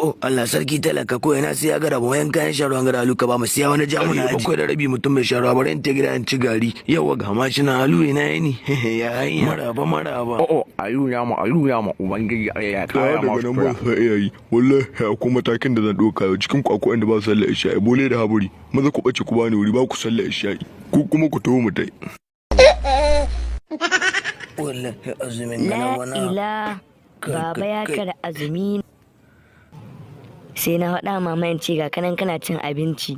Oh, Allah sarki talaka ko ina sai ya ga rabo yan kayan sharuwan ga alu ka ba mu siya wani jamuna 7:30 mutum mai sharuwa bari in ta gida in ci gari. Yawa ga ma shi na alu ina yini. Ya hanya. Maraba maraba. Oh, ayu ya ma ayu ya ma ubangiji ya kara Ta ma daga nan ba sa iya yi. Wallahi akwai matakin da zan ɗauka yau cikin ku akwai wanda ba su sallar isha'i. Bole da haburi. Maza ku ɓace ku bani wuri ba ku sallar isha'i. Ku kuma ku taho mu tai. Wallahi azumin gana La wana. ila baba ya kara azumi sai na faɗa mama in ce ga kanan kana cin abinci.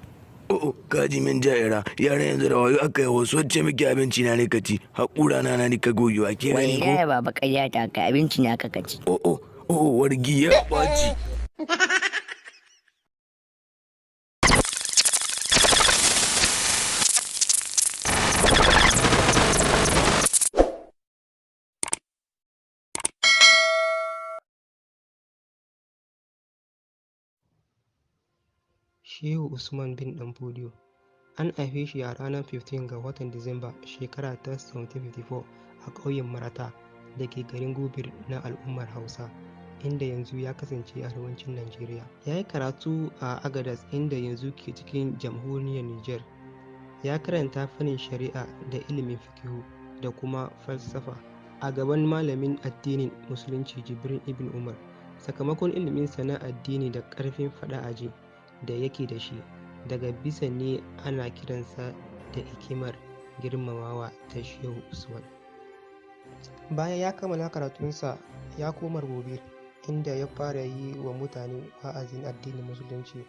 Oh, kaji min jaira yaran yanzu da wayo aka yi wasu wacce muke abinci na ne ka ci haƙura na na ni ka gogewa ke gani ko. Wallahi baba ƙarya ta ka abinci ne aka kaci. Oh, oh, wargi ya ɓaci. Shehu Usman bin Ɗanfodiyo. An haife shi a ranar 15 ga watan Disamba shekara ta 1754 a ƙauyen Marata da ke garin Gobir na al'ummar Hausa, inda yanzu ya kasance arewacin Najeriya. Ya yi karatu a Agadas inda yanzu ke cikin jamhuriyar Nijar. Ya karanta fannin shari'a da ilimin fikihu da kuma falsafa a gaban malamin addinin Musulunci Jibrin Ibn Umar. Sakamakon iliminsa na addini da ƙarfin faɗa-a-ji da yake da shi, daga bisa ne ana kiransa da hikimar girmamawa ta Shehu Usman. Bayan ya kammala karatunsa ya koma Gobir, inda ya fara yi wa mutane wa'azin addinin Musulunci.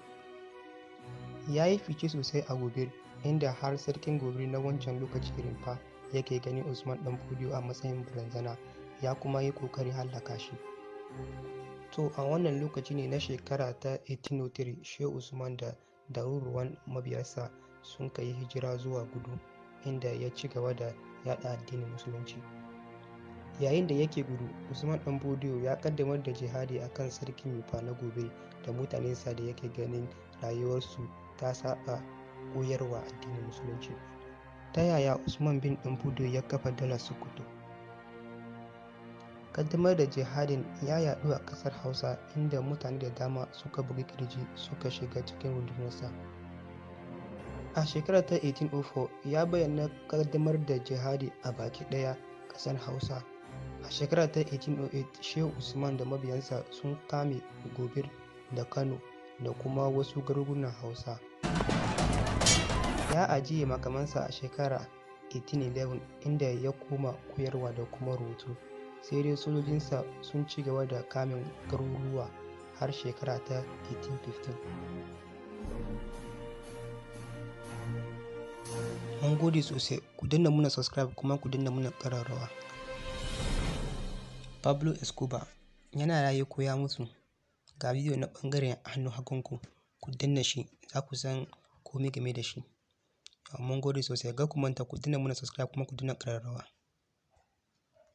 Ya yi fice sosai a Gobir, inda har sarkin Gobir na wancan lokaci Rimfa yake ganin Usman Ɗanfodiyo a matsayin barazana, ya kuma yi ƙoƙarin hallaka shi. To a wannan lokaci ne na shekara ta 1803 Shehu Usman da ɗaruruwan mabiyansa sun kai hijira zuwa Gudu, inda ya ci gaba da yaɗa addinin Musulunci. Yayin da yake Gudu, Usman Ɗanfodiyo ya ƙaddamar da jihadi a kan Sarkin Nufa na Gobir da mutanensa da yake ganin rayuwarsu ta saɓa koyarwar addinin Musulunci. Ta yaya Usman bin Ɗanfodiyo ya kafa daular Sokoto? Ƙaddamar da jihadin ya yaɗu a ƙasar Hausa, inda mutane da dama suka bugi ƙirji suka shiga cikin rundunarsa. A shekarar ta 1804 ya bayyana ƙaddamar da jihadi a baki ɗaya ƙasar Hausa. A shekarar ta 1808 Shehu Usman da mabiyansa sun kame Gobir da Kano da kuma wasu garuruwan Hausa. Ya ajiye makamansa a shekara 1811 inda ya koma koyarwa da kuma rubutu. Sai dai sojojinsa sun ci gaba da kame garuruwa har shekara ta 1815. Mun gode sosai, ku danna muna subscribe kuma ku danna muna ƙararrawa. Pablo Escobar yana raye ko ya mutu? Ga bidiyo na ɓangaren hannun hagunku, ku danna shi za ku san komai game da shi. Mun gode sosai, kar ku manta ku danna muna subscribe kuma ku danna ƙararrawa.